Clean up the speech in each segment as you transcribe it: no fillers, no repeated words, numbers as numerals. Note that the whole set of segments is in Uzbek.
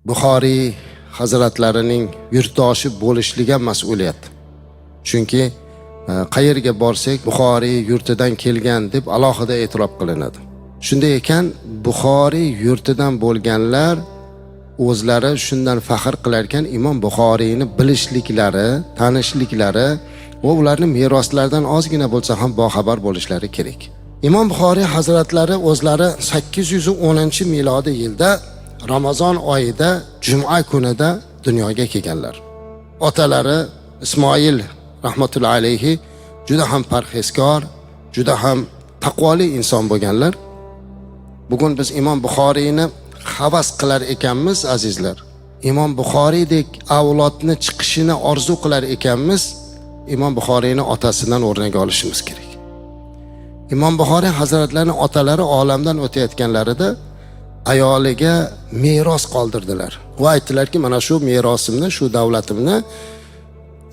Buxoriy hazratlarining yurtdoshi bo'lishligi ham mas'uliyat. Chunki qayerga borsak, Buxoriy yurtidan kelgan deb alohida e'tirof qilinadi. Shunday ekan, Buxoriy yurtidan bo'lganlar o'zlari shundan faxr qilarkan, Imom Buxoriyni bilishliklari, tanishliklari va ularni meroslaridan ozgina bo'lsa ham boxabar bo'lishlari kerak. Imom Buxoriy hazratlari o'zlari 810-milodiy yilda Ramazon oyida juma kunida dunyoga kelganlar. Otalari Ismoil rahmatullohi alayhi juda ham parhezkor, juda ham taqvoli inson bo'lganlar. Bugun biz Imom Buxoriyni havas qilar ekanmiz, azizlar. Imom Buxoriydek avlodni chiqishini orzu qilar ekanmiz, Imom Buxoriyni otasidan o'rnak olishimiz kerak. Imom Buxoriy hazratlarining otalari olamdan o'tayotganlarida ayoliga meros qoldirdilar. Va aytdilarki, mana shu merosimni, shu davlatimni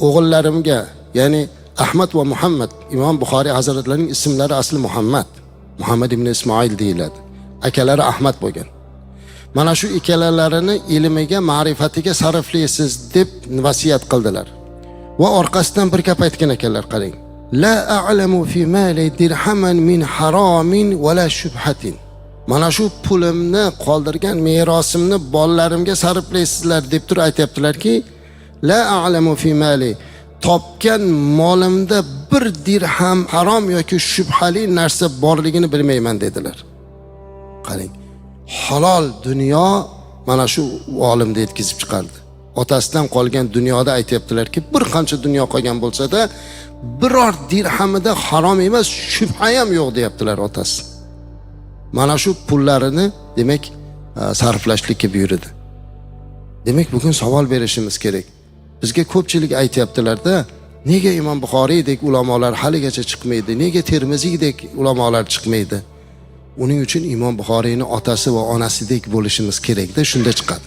o'g'illarimga, ya'ni Ahmad va Muhammad. Imom Buxoriy hazratlarining ismlari asli Muhammad. Muhammad ibn Ismoil deyiladi. Akalari Ahmad bo'lgan. Mana shu ikkalalarini ilmiga, ma'rifatiga sarflaysiz deb vasiyat qildilar. Va orqasidan bir gap aytgan ekanlar, qarang. La a'lamu fi mali dirhaman min haromin va la shubhatin. Mana shu pulimni, qoldirgan merosimni bolalarimga sarflaysizlar deb turib aytyaptilarki, la a'lamu fi mali, topgan molimda bir dirham harom yoki shubhali narsa borligini bilmayman dedilar. Qarang, halol dunyo mana shu olimni yetkazib chiqardi. Otasidan qolgan dunyoda aytyaptilarki, bir qancha dunyo qolgan bo'lsa-da, biror dirhamida harom emas, shubha ham yo'q deyaptilar otasi. Mana shu pullarini, demak, sarflashlikka buyurdi. Demak, bugun savol berishimiz kerak. Bizga ko'pchilik aytyaptilar-da, nega Imom Buxoriydek ulamolar haligacha chiqmaydi? Nega Termiziydek ulamolar chiqmaydi? Uning uchun Imom Buxoriyni otasi va onasidek bo'lishimiz kerakda, shunda chiqadi.